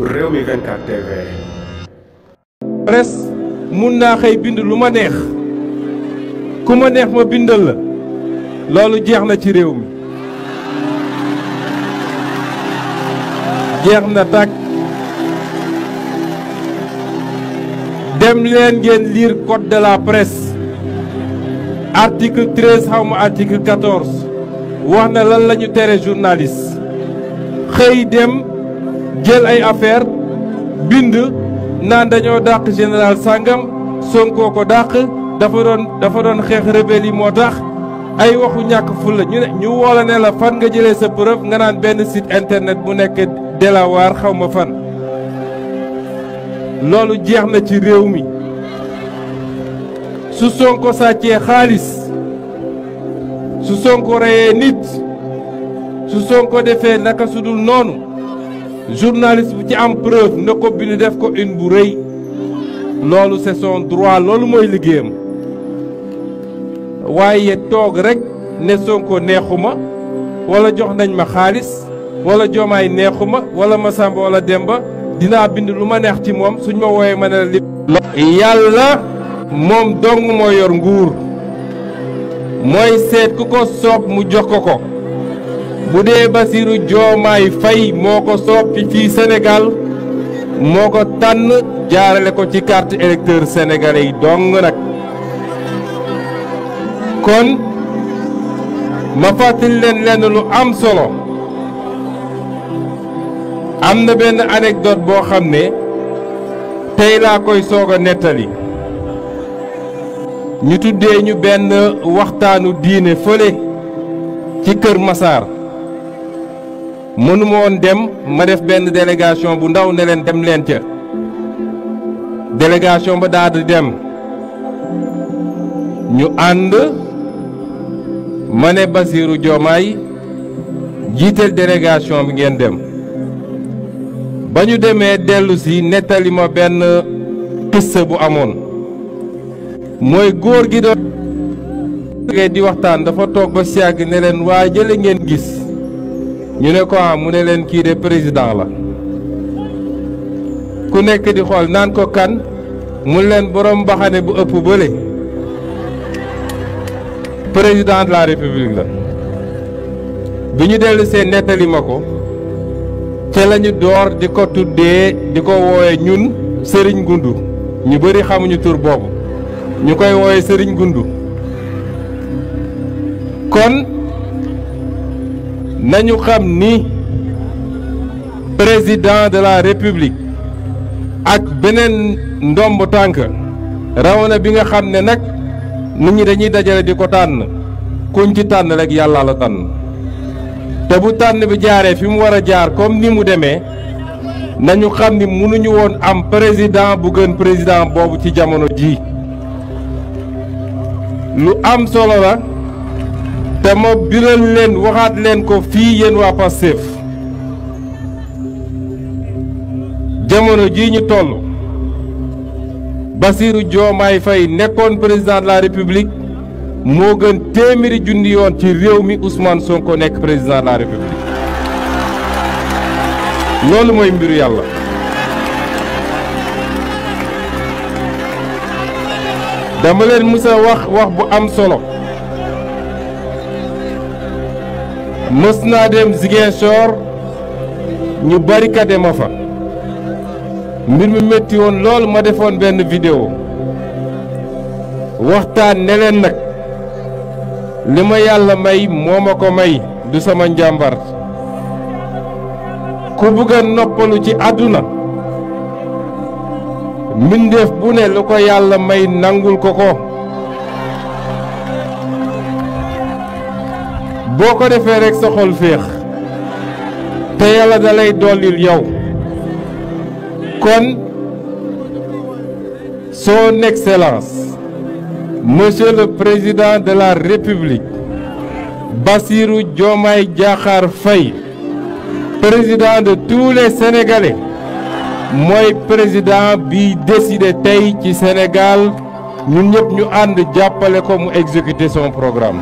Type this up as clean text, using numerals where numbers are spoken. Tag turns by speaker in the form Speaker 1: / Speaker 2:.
Speaker 1: Rewmi 24 TV.
Speaker 2: presse mun naa xëy bind lu ma neex ku ma neex ma bindal la loolu jeex na ci réew mi jeex na tàkk. dem leen ngeen lire code de la presse article 13 xaw ma article 14 wax na lan la ñu tere journaliste xëy dem jël ay affaire bind naan dañoo dàq général sàngam Sonko ko dàq dafa doon xeex rebelle yi moo tax ay waxu ñàkk fulla ñu woola ne la fan nga jëlee sa preuve nga naan benn site internet bu nekk Delaware xaw ma fan loolu jeex na ci réew mi su Sonko sàccee xaalis su Sonko reyee nit su Sonko defee naka sudul noonu journaliste bu ci am preuve na ko bind def ko une bu rëy loolu c'est son droit loolu mooy liggéeyam waaye toog rek ne Sonko neexuma wala jox nañ ma xaalis wala Diomaye neexuma wala Massamba wala Demba dinaa bind lu ma neex ci moom suñ ma wooyee ma ne la li yàlla moom dong moo yor nguur mooy seet ku ko soob mu jox ko bu dee Bassirou Diomaye Faye moo ko soob ci fii Sénégal moo ko tànn jaarale ko ci carte électeur sénégalais yi dong nag kon ma fàttali leen lenn lu am solo am na benn anecdote boo xam ne tey laa koy soog a nettali ñu tuddee ñu benn waxtaanu diine fële ci Kër Massar mënuma woon dem ma def benn délégation bu ndaw ne leen dem leen ca délégation ba daal di dem ñu ànd ma ne Bassirou Diomaye jiital délégation bi ngeen dem ba ñu demee dellu si nettali ma benn xissa bu amoon mooy góor gi doon di waxtaan dafa toog ba si yàgg ne leen waa jële ngeen gis ñu ne ko mu ne leen kii de président la ku nekk di xool naan ko kan mu leen borom mbaxane bu ëpp bële président de la république la bi ñu dellu seen nettali ma ko ca lañu door di ko tuddee di ko woowe ñun sëriñ gundu ñu bari xamuñu tur boobu ñu koy woowe sëriñ gundu kon nañu xam ni président de la république ak beneen ndomb tànk rawana bi nga xam ne nag nit ñi dañuy dajale di ko tànn kuñ ci tànn rek yàlla la tànn te bu tànn bi jaaree fi mu war a jaar comme ni mu demee nañu xam ni mënuñu woon am président bu gën président boobu ci jamono ji lu am solo la te ma biral leen waxaat leen ko fii yéen waa Pastef jamono ji ñu toll Bassirou Diomaye Faye nekkoon président de la république moo gën téeméeri junni yoon ci réew mi Ousmane Sonko nekk président de la république loolu mooy mbiru yàlla dama leen mës a wax bu am solo mës naa dem Ziguinchor ñu barikade ma fa mbir mi métti woon lool ma defoon benn vidéo waxtaan ne leen nag li ma yàlla may moo ma ko may du sama njàmbar ku bëgg a noppalu ci àdduna mbindeef bu ne lu ko yàlla may nangul ko boo ko defee rekk sa xol féex te yàlla da lay dollil yow kon son excellence monsieur le président de la république Bassirou Diomaye Diakhar Faye président de tous les sénégalais mooy président bi décidé tey ci Sénégal ñun ñëpp ñu ànd jàppale ko mu exécuter son programme